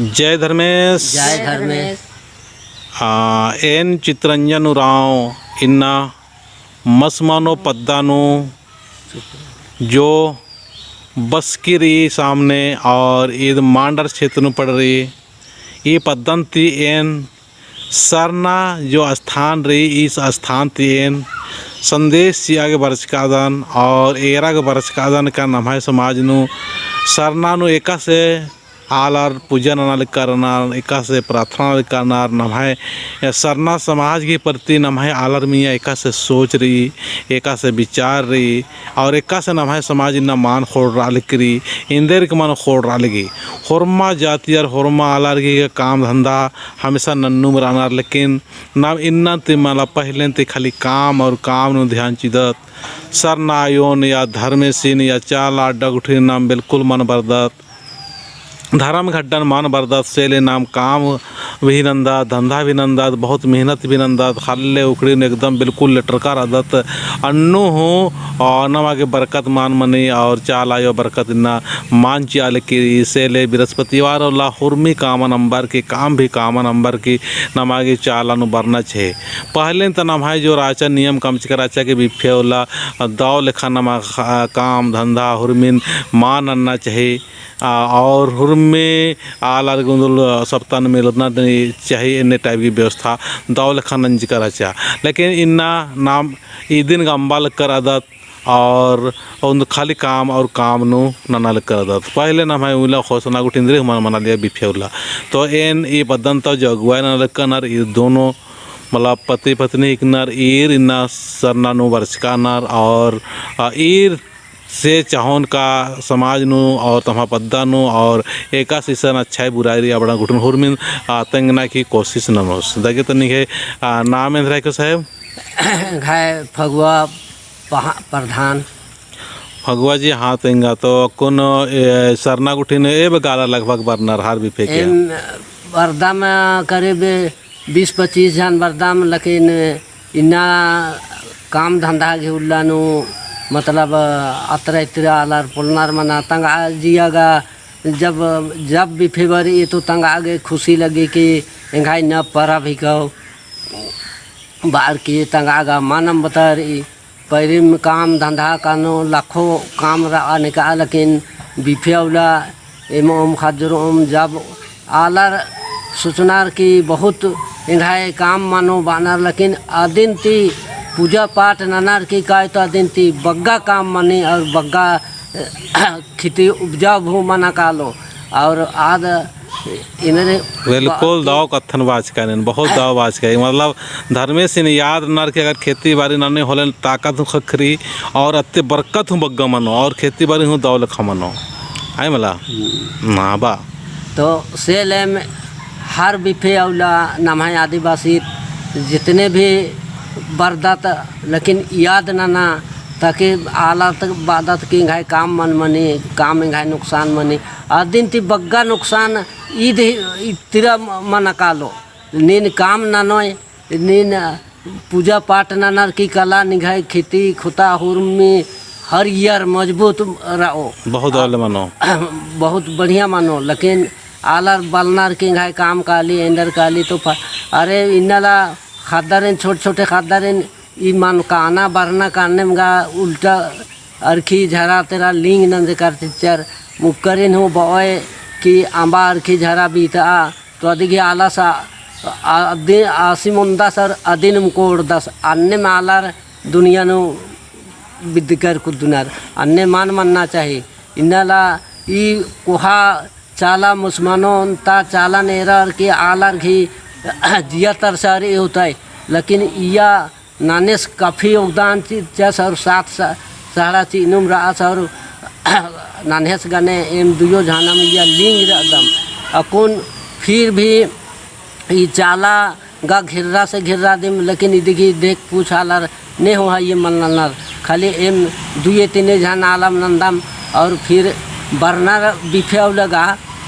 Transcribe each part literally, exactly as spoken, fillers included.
जय धर्मेस। जय धर्मेस। आ, एन चितरंजन उराँव इन्ना मसमानो पद्दा नू जो बस्की रई सामने और ईद मांडर क्षेत्र नू पड़ रई। ई पद्दन ती एन सरना जो स्थान रई, इस स्थान ती एन संदेश चिआ गे बरचकादन और एरा गे बरचकादन का नम्है समाज नू सरना नू एकासे आलर पूजा नना लक्करनर, एकासे प्रार्थना नना लक्करनर, नम्है सरना समाज के प्रति नम्है आलर मइय्याँ एकासे सोच रई, एकासे विचार रई, और एकासे नम्है समाज इन्ना मान खोंड़रआ लगी, एन्देरगे मान खोंड़रआ लगी। होरमा जाति और होरमा आलर गे काम धंधा हमेशा नन्नुम रअनर, लेकिन नाम इन्ना ती मला पहले ती खाली काम और काम नू ध्यान चिदत। सरना आयोन या धर्मेसिन या चाला अड्डा गुट्ठिन नाम बिल्कुल मल बरदत। धरम गड्डन मल बरदत, से ले नाम काम भी नन्दत, धंधा भी नन्दत, बहुत मेहनत भी नन्दत, ख़ल्ल उखड़िन एकदम बिल्कुल लेटरका रअदत। अन्नु हूँ, अ, नमा गे बरकत मल मनी और चाला आयो बरकत इन्ना मल चिआ लगी, से ले बृहस्पतिवार उल्ला हुरमी कामन अम्बरकी, काम भी कामन अम्बरकी नमा गे चाला नू बरना चाही। पहले ती नम्है जो रहचा नियम कमचका रहचा कि बिफे उल्ला दव लेखा नमा ख-, काम धंधा हुरमिन मल नन्ना चाही। आ, और हुरमी आलर गे उन्दुल सप्ताह नू मिलना चाही, एन्ने type की व्यवस्था दव लेखा नंजका रहचा। लेकिन इन्ना नाम इदिन गा अम्बा लक्कर रअदत और उन्द खाली काम और काम नू नना लक्कर रअदत। पहले नम्है उल्ला ख़ोसना गुट्ठिन दरी हूँ मल मनालिया बिफे उल्ला। तो एन ई पद्दन ता जो अगुवाई नना लक्कनर ई दोनों मतलब पति पत्नी हिकनर ईर इन्ना सरना नू बरचकानर और, आ, ईर से चाहोन का समाज नू और तम्है पद्दा नू और एकासे इसन अच्छाई बुराई रई अबड़ा गुट्ठिन हुरमिन, आ, तेंगना की कोशिश ननोस। दगे तनिक, आ, नाम एन्देर हिके साहेब? घाय फगुआ पहा-, प्रधान। फगुआ जी, हाँ तेंगा तो अक्कुन, ए, सरना गुट्ठिन एबग्गे आलर लगभग बरनर हर बिफे के? एम बरदम करीब बीस पच्चीस झन बरदम, लेकिन इन्ना काम धंधा गे उल्ला नू मतलब अतरा इतरा आलर पोल्लनर मना तंगआ जिया गा। जब, जब बिफे बरई तो तंगआ गे खुशी लगी कि एंग्है इन्ना परब हिकौ बअर की तंगआ गा मल अम्बतरई। पैरिम काम धंधा कानो, लाखो काम रआ निका, लेकिन बिफे उल्ला एम ओम खजर ओम जब आलर सोचनर कि बहुत एंग्है काम मनो बअनर, लेकिन अदिन ती पूजा पाठ ननर की काय तो अदिन ती बग्गे काम मनी और बग्गे खेती उपजाऊ हूँ मना कालो। और आद इन्ने बिल्कुल दव कत्थन बाचका एन, बहुत दव बाचका। मतलब धर्मेसिन याद ननर की अगर खेती बारी नन्ने होले ताकत हूँ ख़क्खरी और अत्ते बरकत हूँ बग्गे मनो और खेती बारी हूँ दव लेखा मनो। आई मला? हम्म। ना बा। तो से ले एम हर बिफे उल्ला नम्है आदिवासी जितने भी बरदत, लेकिन याद नना, ताकि आलर ता बअदत कि एंग्है काम मल मनी, काम एंग्है नुकसान मनी। अदिन ती बग्गे नुकसान ईद ही इतरा मना कालो। नीन काम ननोय, नीन पूजा पाठ ननर की कला निंग्है खेती खुता हुरमी हरियर मजबूत रओ। बहुत आले मनो। बहुत बढ़िया मनो, लेकिन आलर बलनर की एंग्है काम काली, एन्देर काली तो फ-, अरे इन्नला ख़द्दारिन, छोटे छोटे ख़द्दारिन ई मल काना बरना कान्नेम गा उल्टा अरखी झरा तेरा लिंग नंजकर चिच्चर मुक्करिन हूँ बओय कि अम्बा अरखी झरा बीतआ। तो अदिगे आलस आ-, आ-, अदि-, आसिम ओन्दस और अदिन मुकोड़दस, अन्नेम आलर दुनिया नू बिद्दकर कुद्दनर, अन्ने मल मन्ना चाही। इन्नला ई कोहा चाला मुसमानो ता चालन एरर की आलर घी जिया तरसारी होतय, लेकिन इया नन्हेस काफी योगदान चिच्चस और साथ स-, सहड़ा चिअनुम रअस और नन्हेस गने एम दुयो झनम इया लिंग रअदम। अक्कुन फिर भी ई चाला गा घेर्रा से घेर्रा दिम, लेकिन इदिगी देख पूछ आलर ने हो है ये मल ननर। खाली एम दुये तीने झन आलम नन्दम और फिर बरनर बिफे उल्ला गा,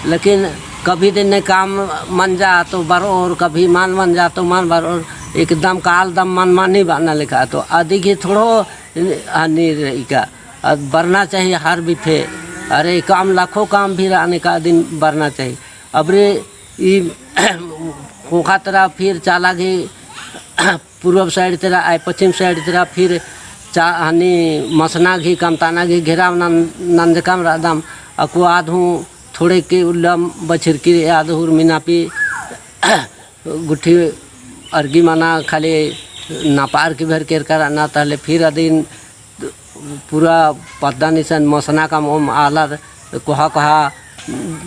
लेकिन कभी दिन ने काम मंजा तो बरओर, कभी मल मंजा तो मल बरओर, एकदम काल दम मल मनी बअना लेखा। तो अदिगी थोड़ो हानि रई का, अद बरना चाही हर बिफे। अरे काम लाखों काम भी रअने का दिन बरना चाही। अबरे ई ख़ोख़ा तरा फिर चाला गही पूरब side तरा, आय पच्छिम side तरा फिर चा-, हनी मसना गही, कमताना गही घेराव नन-, नंजकम रअदम। अक्कु आद हूँ थोड़े के उल्लम बछरकी आद हुरमी नापी गुट्ठी अरगी मना खाली नापार की भर केरका रअना तहले फिर अदिन पूरा पद्दा निसन मसना कमओम आलर कोहा कोहा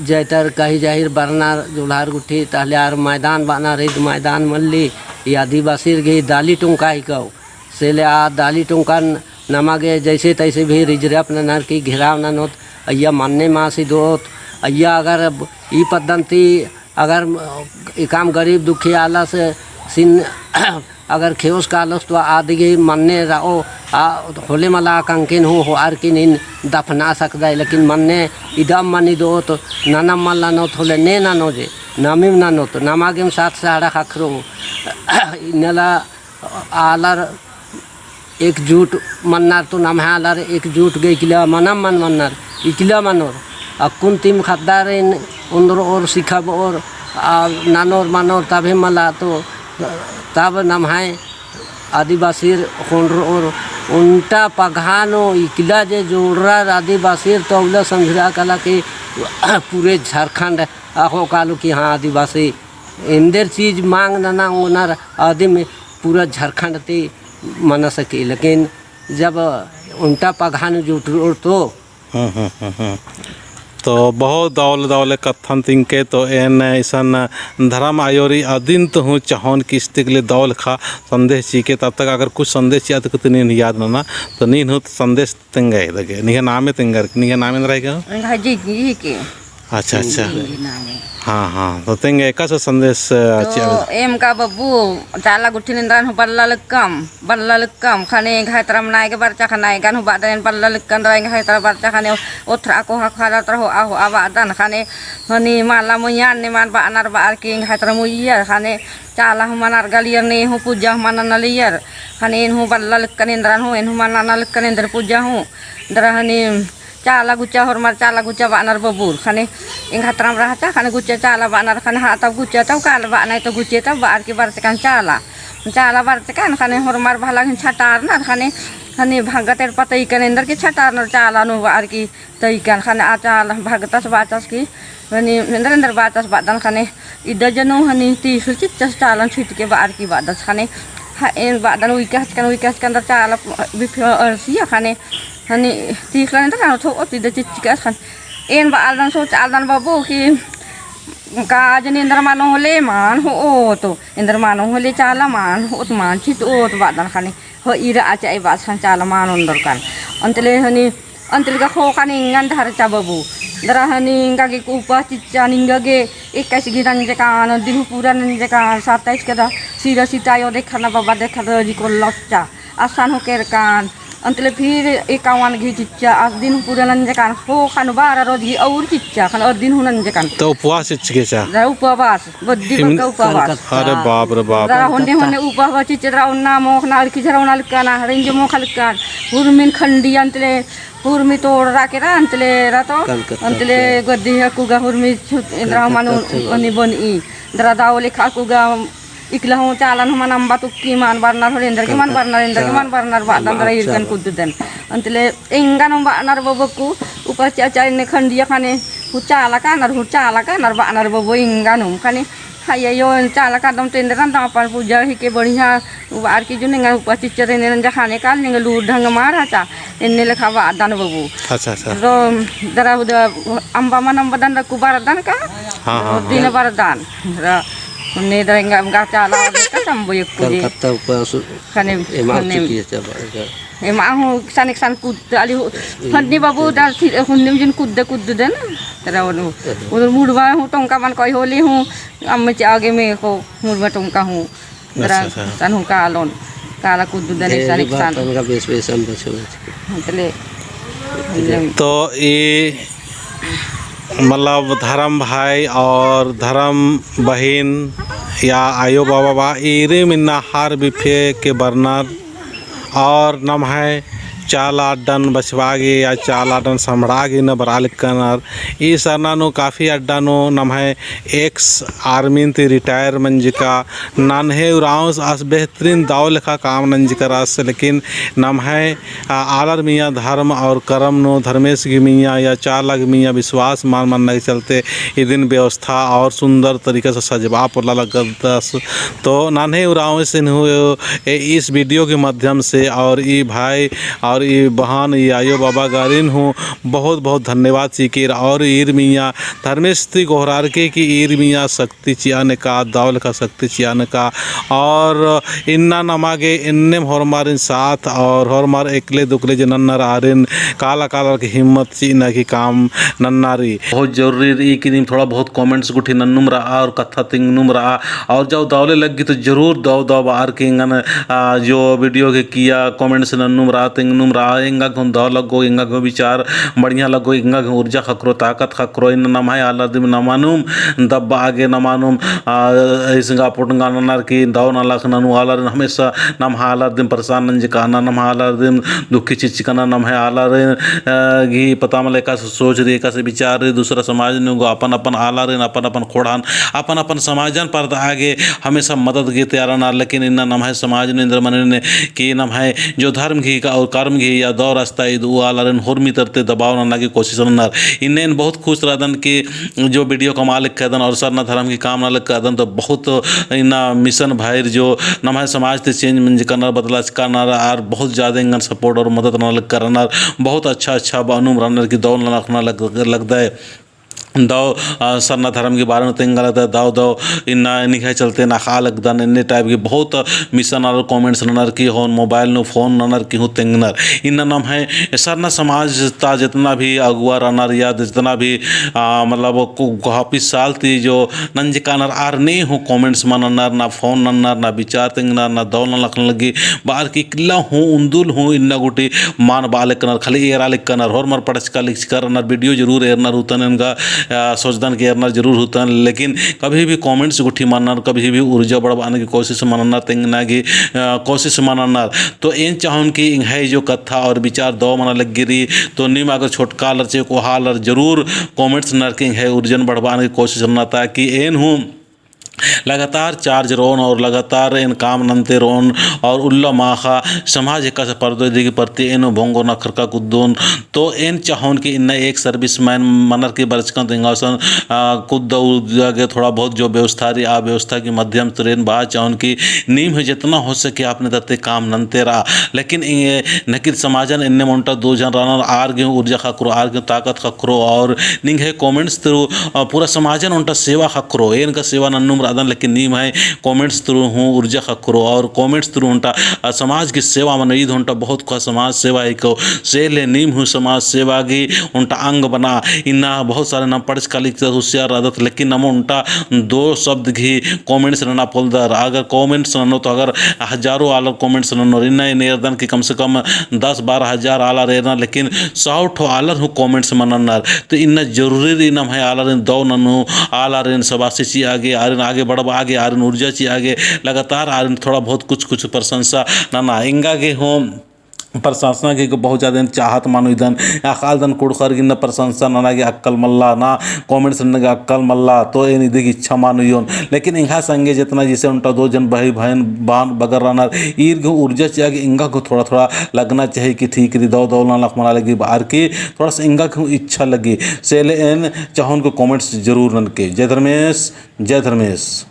जैतर कही जाहिर बरनर जोल्हर गुट्ठी तहले आर मैदान बअनर ईद मैदान मल्ली ई आदिवासिर गही दाली टोंका हिकौ। से ले आ दाली टोंकन नमा गे जैसे तैसे भी reserve ननर की घेराव ननोत अइय्या मन्ने मासिदोत अइय्या अगर ई पद्दन ती अगर एकअम गरीब दुखी आलस सिन अगर खेओस कालोस तो आदिगे मन्ने रओ, आ होले मला कंकिन हूँ होअर की नीन दफना सकदय, लेकिन मन्ने इदम मनिदोत, ननम मल ननोत होले ने ननो जे, नमिम ननोत, नमा गेम साथ सहारा ख़क्खरो। इन्नेला आलर एकजुट मन्नर तो नम्है आलर एकजुट गे इकला मनम मन मन्नर, इकला मनोर। अक्कुन तिम ख़द्दारिन ओन्द्रओर सिखाबओर, आ, ननोर मनोर तबे मला तो तब नम्है आदिवासिर ख़ोंड़रओर ओन्टा पगहा नू इकला जे जोड़रर आदिवासिर तो उल्ला समझरआ कला कि पूरे झारखंड अख़ो कालो कि हाँ आदिवासी एन्देर चीज मांग नना ओंगनर आदिम पूरा झारखंड ती मना सकी, लेकिन जब ओन्टा पगहा नू जुटरओर तो। हम्म, हम्म, हम्म, हम्म। तो बहुत दौल दौले कत्थन तिंके तो एन इसन धरम आयोरी अदिन तो हूँ चहोन किस्तिक ले दौल खा संदेश चीके, तब तक अगर कुछ संदेश चिआ तो कुछ नीन याद नना, तो नीन हूँ संदेश तेंगा इदगे, निंग्है नामे तेंगर, निंग्है नामे एन्दरा हिके? एंग्है जिंगी हिके। अच्छा, अच्छा। जिंगी नामे। हाँ, हाँ। तो तेंगा एकासे संदेश, अ, तो चिआ। एम का बब्बू, चाला गुट्ठिन एन्दरन हूँ बल्ला लक्कम, बल्ला लक्कम, ख़ने एंग्है तरम नाय गे बरचा ख़ने एंगन हूँ बअदन बल्ला लक्कन दरा एंग्है तरम बरचा ख़ने ओथरा कोहा ख़ाला तरह होआ होआ बअदन ख़ने हनी मला मुइय्या निमन बअनर बअर की एंग्है तरम मुइय्या ख़ने चाला हूँ मनर गलियर ने हूँ पूजा हूँ मनन लियर। ख़ने एन हूँ बल्ला लक्कन एन्दरन हूँ, एन हूँ मनन लक्कन एन्दर पूजा हूँ। दरा हनी चाला गुचा होरमर चाला गुचा बअनर बबुर। ख़ने एंग्है तरम रहचा, ख़ने गुचा चाला बअनर, ख़ने हाँ तब गुचा तब काल बअनर तो गुचे तब बअर की बरचकन चाला। चाला बरचकन, ख़ने होरमर भला घिन छटारनर, ख़ने हनी भगत एड़पा तइकन एन्दर की छटारनर चाला नू बअर की तइकन ख़ने आ चाला भगतस बाचस की हनी एन्दर एन्दर बाचस बअदन ख़ने इदा जनो हनी तीस चिच्चस चालन छिटके बअर की बअदस ख़ने हा एन बअदन उइका हचकन उइका हचकन दरा चाला बिफे अरसिया ख़ने हनी तीस लन एन्दर थो ओत इदा चिच्चकस ख़ने एन बअदन सोचअदन बबू कि काजन एन्दर मनो होले मान होओत एन्दर मनो होले चाला मान होओत मान छिटओत बअदन ख़ने हो इरा आचा ए बास ख़ने चाला मान ओन्दरकन। अंतले हनी अंतले गा ख़ोख़ा निंगन धरचा बबू। दरा हनी एंगा गे उपास चिच्चा निंगा गे इक्कीस गे नंजकन, दिन पूरा नंजकन, सत्ताईस के दा सीरा सीता आयो देखना बाबा देखना जी को लच्चा। असन हूँ केरकन। अंतले फिर इक्यावन गे चिच्चा, आस दिन पूरा नंजकन, ख़ोख़ा नू बारह रोज गे और चिच्चा, ख़ने और दिन हूँ नंजकन। तो उपवास चिच्चके चा? दरा उपवास। बद्दी इम-, बग्गा उपवास। अरे बाप रे बाप। दरा होन्ने होन्ने उपवास चिच्चदरा ओन्ना मोख़ना अरखी झरौना लक्कन, हरिंज मोख़ा लक्कन, हुरमिन खंडिया अंतले, हुरमी तोड़रा केरा अंतले रा तो, कलकत्ता अंतले से। गद्दी हकुगा हुरमी छुत, एन्दरा कलकत्ता मनु से। अनि बनी, दरा दाओ लेखा हकुगा, इकला हूँ चालन हूँ मनम बतुक्की मान बरनर होले एन्दर के मान बरनर, एन्दर के मान बरनर, बा-, दरा इरकन कुद्ददन। अंतले एंगन हूँ बअनर बबकु, ऊपर चा-, चा-, एन्ने खंडिया ख़ने, हूँ चाला कानर, हूँ चाला कानर बअनर बबो एंगन हूँ ख़ने, हाँ, ये यो चाला कादम तो एन्देरन दापन पूजा हिके बढ़िया, उ बार की जो निंगा ऊपर चिच्चर एन्ने नंजा ख़ने काल निंगा लूर ढंग मार हचा, एन्ने लेखा बअदन बबू। अच्छा, अच्छा। तो दरा उदा अम्बा मनम बदन रकु बरदन का? हाँ, हाँ, दिन हाँ। बरदन। रा-, ने दरा एंगा, एंगा चाला वाले का तम्बो यक्कु जे। कलकत्ता ऊपर सु-, ख़ने, एमा ख़ने। चुकी है चाबा, एमा हूँ सन एक सन कुद्द आली हो, हन्नी बाबू दरा सि-, हन्नी जिन कुद्द कुद्द देन। तेरा उनु, उनु मुड़वा हूँ टोंका मन कोई होली हूँ, अम्म चे आगे में को मुड़वा टोंका हूँ। दरा अच्छा, अच्छा। सन हूँ कालोन, काला कुद्द देन एक सन एक सन। तनका बेस बेस हम बचो बच के। हाँ, तले। तो ई मतलब धरम भाई और धरम बहिन या आयो बाबा बा, ईरिम इन्ना हर बिफे के बरनर और नम्है चाला अड्डन बछाबआ गे या चाला अड्डन सम्हरआ गे इन्ना बरआ लक्कनर। ई सरना नू काफी अड्डा नू नम्है ex army ती retire मंजका नन्हे उराँवस आस बेहतरीन दव लेखा काम नंजकर आस, लेकिन नम्है, आ, आलर मइय्याँ धर्म और करम नू धर्मेस गही मइय्याँ या चाला गही मइय्याँ विश्वास मल मन्ना के चलते इदिन व्यवस्था और सुंदर तरीका से सजबआ पोल्ला लगदस। तो नन्हे उराँवस एन हूँ ए, इस video के माध्यम से और ई भाई और ई बहन, ई आयो बाबा गारिन हूँ बहुत बहुत धन्यवाद चिकिर। और ईर मइय्याँ धर्मेस ती गोहरारके कि ईर मइय्याँ शक्ति चिआ नेका, दव लेखा शक्ति चिआ नेका। और इन्ना नमा गे एन्नेम होरमारिन साथ और होरमार एकले दुकले जे नन्नर आरिन काला काला के हिम्मत चिअना की काम नन्ना रई। बहुत जरूरी रई कि नीम थोड़ा बहुत comments गुट्ठी नन्नुम रआ और कत्था तिंगनुम रआ। और जौ दव ले लग्गी तो जरूर दव दव बअर की एंगन, आ, जो video गे किइय्या comments नन्नुम रआ, तिंगनुम रआ, एंगा गे हूँ दव लग्गो, एंगा गे हूँ विचार बढ़िया लग्गो, एंगा गे हूँ ऊर्जा ख़क्खरो, ताकत ख़क्खरो। इन्ना नम्है आलर दिम नमानुम दब्बआ गे नमानुम, आ, इसिंगा पुटंगा ननर की दव नलख ननु आलर हमेशा नम्है आलर दिम परेशान नंजका ना, नम्है आलर दिम दुखी चिचका ना, नम्है आलर, आ, गही पता मल एकासे सोच रई, एकासे विचार रई, दूसरा समाज नू गो अपन अपन आलर, अपन अपन खोड़हन, अपन अपन समाजन परदआ गे हमेशा मदद गे तैयार रअनर। लेकिन इन्ना नम्है समाज नू एन्देर मने ने कि नम्है जो धर्म गही का और कर्म गही या दव रस्ता ईद ऊ आलारिन होरमी तरती दबाव नना गे कोशिश ननर। इन्ने एन बहुत खुश रअदन कि जो video कमआ लक्कदन और सरना धर्म गही काम नना लक्कदन तो बहुत इन्ना मिशन भाईर जो नम्है समाज ती change मंजका रअनर, बदलाचका रअनर और बहुत ज्यादा एंगन support और मदद नना लक्का रअनर। बहुत अच्छा अच्छा बअनुम रअनर कि दव नना लग-, लगदय। दव, अ, सरना धर्म के बारे नू तेंगा लगदय, दव, दव, इन्ना निंग्है चलते ना अख़आ लगदन, इन्ने type के बहुत मिशन आलर comments ननर की होन mobile नू phone ननर की हूँ तेंगनर। इन्ना नम्है सरना समाज ता जितना भी अगुवा रअनर या जितना भी, अ, मतलब को-, काफी साल ती जो नंजका रअनर आर ने हूँ comments मल नन्नर, ना phone नन्नर, ना विचार तेंगनर, ना दव नना लखना लगी, बअर की इकला हूँ उन्दुल हूँ इन्ना गूटी मल बआ लक्कनर, खाली एरा लक्कनर, होरमर पढ़चका लिखचका रअनर, video जरूर एरनर हुतन एन गा, आ, सोचदन कि एरनर जरूर हुतन, लेकिन कभी भी comments गुट्ठी मल नन्नर, कभी भी ऊर्जा बढ़बअना की कोशिश मल नन्नर, तेंगना की, आ, कोशिश मल नन्नर। तो एन चाहोन कि एंग्है जो कत्था और विचार दव मना लग्गी रई, तो नीम अगर छोटका आलर चे कोहा आलर जरूर comments ननर की एंग्है ऊर्जन बढ़बअना की कोशिश नन्ना, ताकि एन हूँ लगातार charge रओन और लगातार एन काम नन्ते रओन और उल्ला माख़ा समाज एकासे परदो इदी गही प्रति एन भोंगो नखरका कुद्दोन। तो एन चाहोन कि इन्ना एक serviceman मनर की बरचकन तो एंगा गुसन, आ, कुद्दा उद्दा गे थोड़ा बहुत जो व्यवस्था रई, आ व्यवस्था के माध्यम से एन बआ चाहोन कि नीम हूँ जितना हो सके अपने तरती काम नन्ते रआ। लेकिन ए नकिद समाजन एन्नेम ओन्टा दो झन रअनर, आर गे हूँ ऊर्जा ख़क्खरो, आर गे हूँ ताकत ख़क्खरो और निंग्है comments through, अ, पूरा समाजन ओन्टा सेवा ख़क्खरो। एन गा सेवा नन्नुम रअदन, लेकिन नीम्है comments through हूँ ऊर्जा ख़क्खरो और comments through ओन्टा, अ, समाज की सेवा मनो, ईद ओन्टा बहुत कोहा समाज सेवा हिको। से ले नीम हूँ समाज सेवा गही ओन्टा अंग बना। इन्ना बहुत सारे नाम पढ़चका लिखचका होशियार रअदत, लेकिन नम ओन्टा दो शब्द गही comments नना पोल्लदर। अगर comments ननो तो अगर हजारों आलर comments ननोर, इन्ना एन एरदन कि कम से कम दस बारह हजार आलर एरनर, लेकिन सौ ठो आलर हूँ comments मल नन्नर। तो इन्ना जरूरी रई नम्है आलारिन दव ननु, आलारिन शाबाशी चिआ गे, आरिन आगे बढ़बआ गे, आरिन ऊर्जा चिआ गे, लगातार आरिन थोड़ा बहुत कुछ कुछ प्रशंसा नना। एंगा गे हूँ प्रशंसा गे बहुत ज्यादा चाहत मानुइदन, अख़ालदन कुँड़ुख़र गे इन्ना प्रशंसा नना गे अक्कल मल्ला, ना comments नना गे अक्कल मल्ला, तो एन इदी गे इच्छा मानुइयोन। लेकिन एंग्है संगे जेतना जैसे ओन्टा दो झन भाई बहन बहन बगर रअनर, ईर गे ऊर्जा चिआ गे एंगा गे थोड़ा थोड़ा लगना चाहिए कि ठीक रई, दव दव नना लख मना लगी बअर की थोड़ा सा एंगा गे इच्छा लगी। से ले एन चाहोन कि comments जरूर ननके। जय धर्मेस, जय धर्मेस।